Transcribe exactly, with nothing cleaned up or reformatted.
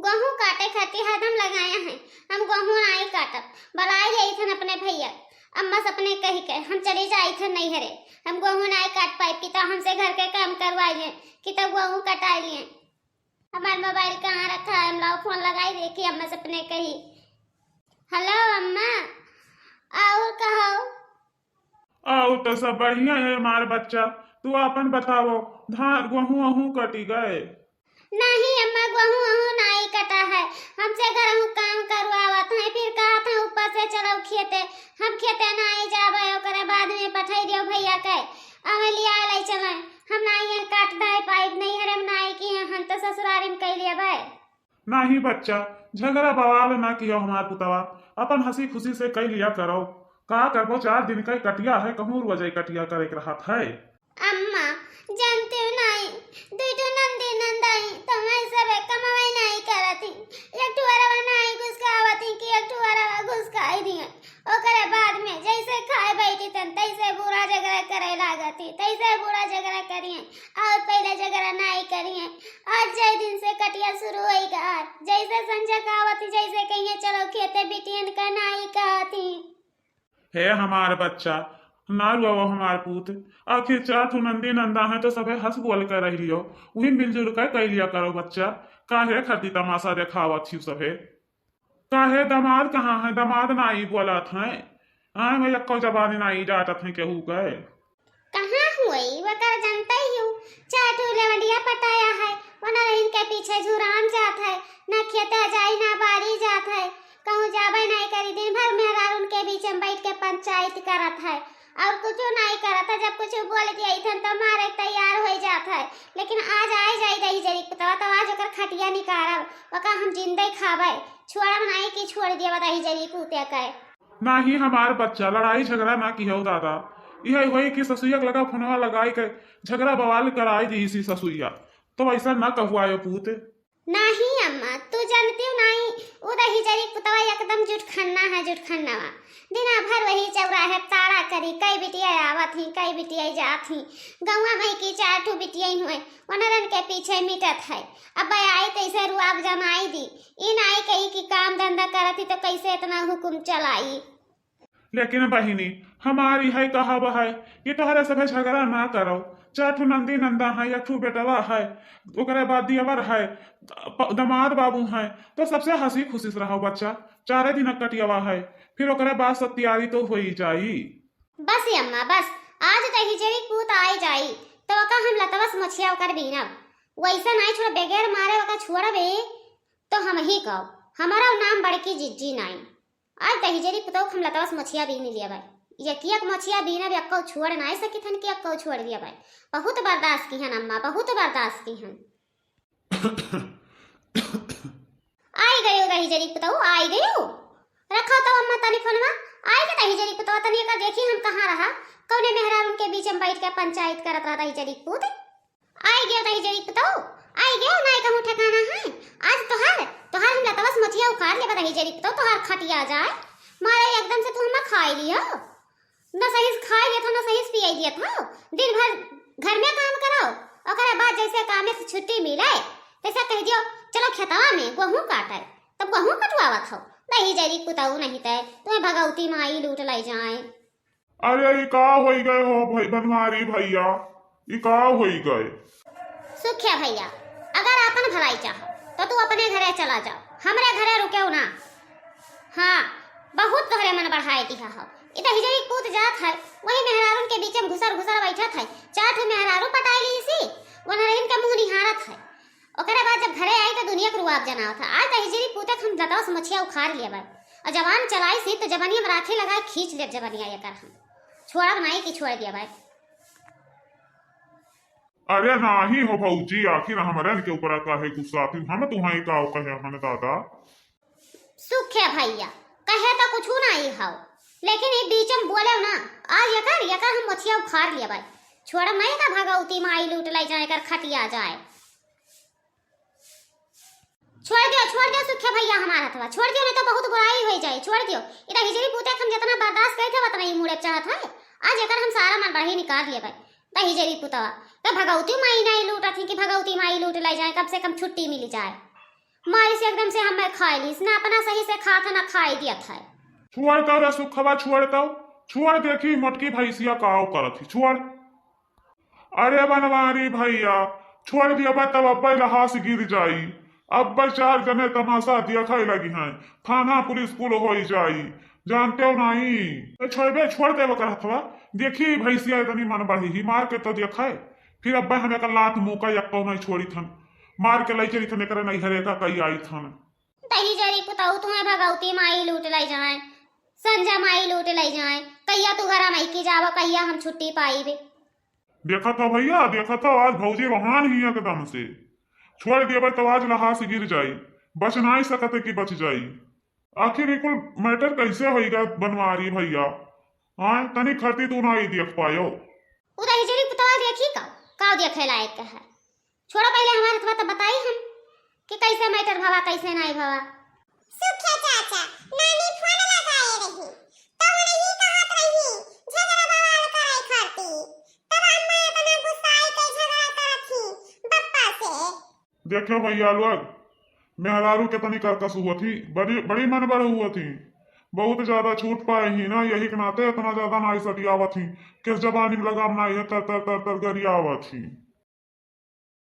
गोहूँ काटे खातिर हरदम लगाया है, हम गोहूँ नाई काटब। बलाई है इथन अपने भैया, अम्मा से अपने कही के हम चली जाई थे नैहरे, हम गोहूँ नाई काट पाई, पिता हमसे घर के काम करवाई लिए, कि तब गोहूँ कटाई लिए। हमार मोबाइल कहाँ रखा है, हम लाओ फोन लगाई देखी अम्मा से अपने कही। हेलो अम्मा, और कहो? और तो सब बढ़िया है हमार बच्चा, तू अपन बताओ, धान गोहूँ अहूँ कटी गए? नहीं अम्मा, गोहूँ अहूँ नाई कटा है, हमसे घरहूँ काम करवावत है, फिर कहत है ऊपर से चलो खेते, हम खेते नाई जाबे, ओकरे बाद में पठाई दियो भैया के, हमें लिया ले चले, हम नाई है काट दे पाइब, नहीं हरे हम नाई की हम तो ससुरारी में कह लेबे। नाही बच्चा, झगड़ा बवाल ना कियो हमार पुतवा, अपन हँसी खुशी से कई लिया करो। का करबो, चार दिन का कटिया है, कहूँ रोज कटिया करे के रहत है। अम्मा, जानते हो नाही, दुई ठो नंदी नंदाई, तो मैं सबे कमावे नाही करत ही। एक ठो अरवा नाही घुसकावत ही कि एक ठो अरवा घुसकाई दिए। ओकरे बाद में जैसे खाए बैठी तन, तैसे बूढ़ा झगड़ा करे लागत ही, तैसे बूढ़ा झगड़ा करिए, और पहले झगड़ा नाही करिए। आज जय दिन से कटिया शुरू होई गा, जैसे संझा का आवत ही, जैसे कहिए चलो खेते बिटियन का नाही कहत ही। हे हमार बच्चा, ना रोवो हमार पूत, आखिर चार ठो नंदी नंदा है तो सभे हँस बोल कर रह लियो, वही मिलजुल कर कह लिया करो बच्चा, काहे खातिर तमाशा देखावत ही सभे? काहे दमाद कहाँ है? दमाद नाई बोलत है, आए में एको जबानी नाई डांटत है केहू के। कहाँ हुई, वकर जनते ही हूँ। चार ठो लेवंडिया पटाया है, वनरहिन के पीछे झुरान जात है, ना खेते जाई, ना बाड़ी जात है, कहूँ जाबे नहीं करी। दिन भर मेहरारून के बीच में बैठ के पंचायत करत है, और कुछ नहीं करत है। जब कुछ बोल दिया इथन तो मारे के तैयार हो जात है, लेकिन आज आए जाई दही जरी पुतवा, तो आज ओकर खटिया निकारब, ओका हम जिंदे खाबे, छोड़ब नहीं कि छोड़ दिया दही जरी पूते के। नाही हमार बच्चा, लड़ाई झगड़ा ना किहो दादा। इहे होई कि ससुइया के लगा फोनवा लगाई के झगड़ा बवाल कराई दी इसी ससुइया। तो ऐसा ना कहुआयो पूत। नाही अम्मा, तू जानती हो नाही, उ दही जरी पुतवा एकदम जुटखन्ना है, जुटखन्नावा। दिना भर वही चौराहे ताड़ा करी, कई बिटिया आवत ही, कई बिटिया जात ही। गौवा में की चार ठो बिटिया हुए, वनरन के पीछे मिटत है। अब आई तैसे रुआब जमाई दी, ई नाई कही कि काम धंधा करत ही तो कैसे इतना हुकुम चलाई। लेकिन बहिनी, हमार इहे कहब है कि तोहरे सभे झगड़ा ना करो। चार ठो नंदी नंदा है, एक ठो बेटवा है, ओकरे बाद दियवर है, प-, दमाद बाबू है, तो सबसे हँसी खुशी से रहो बच्चा। चारे दिन कटियवा है, फिर ओकरे बाद सब तैयारी तो होई जाई। बस अम्मा, बस, आज दही जरी पूत आई जाई, तो ओका हम लतवस मोछिया ओकर बीनब। वैसे नाई छोड़, बगैर मारे ओका छोड़बे, तो हम ही कहो, हमारा नाम बड़की जिज्जी नाई। आज दहिजरी पुतौ के हम लतवस मोछिया बीन लियबै। यकियक मोछिया बीनब, यक्कौ छोड़ नाय सकिथन कि यक्कौ छोड़ दियबै। बहुत बर्दाश्त किहन अम्मा, बहुत बर्दाश्त किहन। आई गयो दहिजरी पुतौ, आई गयो। रखो तो अम्मा तनी फोनवा। आई के दहिजरी पुतौ, तनी एका देखी हम कहाँ रहा, कौने मेहरारून के बीच में बैठ के पंचायत करत रहा दहिजरी पूत। आई गयो दहिजरी पुतौ, आई गयो, नाय कहूँ ठिकाना है। आज तोहार, तोहार हम लतवस मोछिया उखाड़ लेबा दहिजरी पुतौ, तोहार खटिया जाए। मारे एकदम से तू हमें खाई लियो। न सही से खाई लिया था, न सही से पियाई लिया था। दिन भर घर में काम करो, ओकरे बाद जैसे कामे से छुट्टी मिले, तैसे कह दियो, "चलो खेतवा में गोहूँ काटे।" तब गोहूँ कटवावत हो। दहिजरी पुतौ नहीं तै, तुम्हें भगवती माई लूट लै जाए। अरे, ई का होई गए हो भई-, बनवारी भैया, ई का होई गए? सुखिया भैया, अगर आपन भलाई चाहो, तो तू अपने घरे चला जाओ, हमरे घरे रुकेउ ना। हाँ, बहुत तोहरे मन बढ़ाए दिहा हो। ई दहिजरी पूत जात है, वही मेहरारून के बीच में घुसर घुसर बैठत है, चार ठो मेहरारू पटाई ली इसी, वनरहिन के मुँह निहारत है। ओकरे बाद जब घरे आई तो दुनिया के रुआब जनावत है। आज दहिजरी पूते के हम लतवा से मोछिया उखाड़ लेबै। और जबान चलाई सी तो जबनिया में राखी लगाए खींच लेब जबनिया एकर हम। छोड़ब नाई कि छोड़ देबै। अरे नाही हो भौजी, आखिर हमरन के ऊपर काहे गुस्सा थी? हम तुहाई का कहे हन दादा? सुखे भैया, कहे तो कुछ नाई हो, लेकिन ई बीच में बोले ना, आज एकर, एकर हम मोछिया उखाड़ लेबै। छोड़ब नाई का भगवती माई लूट लै जाए, एकर खटिया जाए। छोड़ दियो, छोड़ दियो सुखे भैया हमार हथवा, छोड़ दियो, नहीं तो बहुत बुराई हो जाए, छोड़ दियो। ई दहिजरी पूते के हम जितना बर्दाश्त करे थे, उतना ही मुड़े चाहत है। आज एकर हम सारा मन बढ़ी निकाल लेबै। दहिजरी पुतवा, तो भगवती माई नहीं लूटत ही कि भगवती माई लूट लै जाए, कम से कम छुट्टी मिल जाए। माई से एकदम से हमें खाए लीस ना, अपना सही से खात है ना खाए दियत है। छोड़ दो रे सुखवा, छोड़ दो, छोड़। देखी मोटकी भैंसिया काव करत ही, छोड़। अरे बनवारी भैया, छोड़ दिया बा तब अब्बे लहास गिर जाई। अब्बे चार जने तमाशा दिया खाए लगी हैं, थाना पुलिस कुल होई जाई, जानते हो नहीं? ए, छोड़बे, छोड़ देबे कर हथवा। देखी भैंसिया इतनी मन बढ़ी ही, मार के तो देखा है। फिर अब्बे हमें का लात मुका यक्को नहीं छोड़ी थन, मार के लाई चली थन एकरे नैहरे का कई आई थन। दही जरी पुतऊ तुम्हें भगवती माई लूट लाई जाए, संजा माई लूट लाई जाए। कहिया तू घरा माई की जावा, कहिया हम छुट्टी पाई बे। देखत हो भैया, देखत हो, आज भौजी रोहान ही एकदम से। छोड़ देबे तो आज लहास गिर जाई, बच नाई सकते कि बच जाई। आखिर ये कुल मैटर कैसे होइगा बनवारी भैया? हाँ, तनी खरती तू ना ही देख पायो। उ दही जरी पुतवा देखी का, का देखे लायक है? छोड़ो पहले हमारे थोड़ा तो बताई हम कि कैसे मैटर भवा, कैसे नाई भवा। सुखे चाचा, नानी फोन लगाए रही, तो उन्हें ही कहत रही, झगड़ा बवाल करे खाती। तब अम्मा इतना गुस्साई के झगड़ा करत थी बप्पा से। देखो भैया लोग, मेहरारू के तनी करकस हुआ थी, बड़ी, बड़ी मन बड़ हुआ थी। बहुत ज्यादा छूट पाए ही ना, यही के नाते इतना ज्यादा नाई सटियावत ही। किस जबानी में लगाम नाई है, तर, तर, तर, तर गरियावत ही।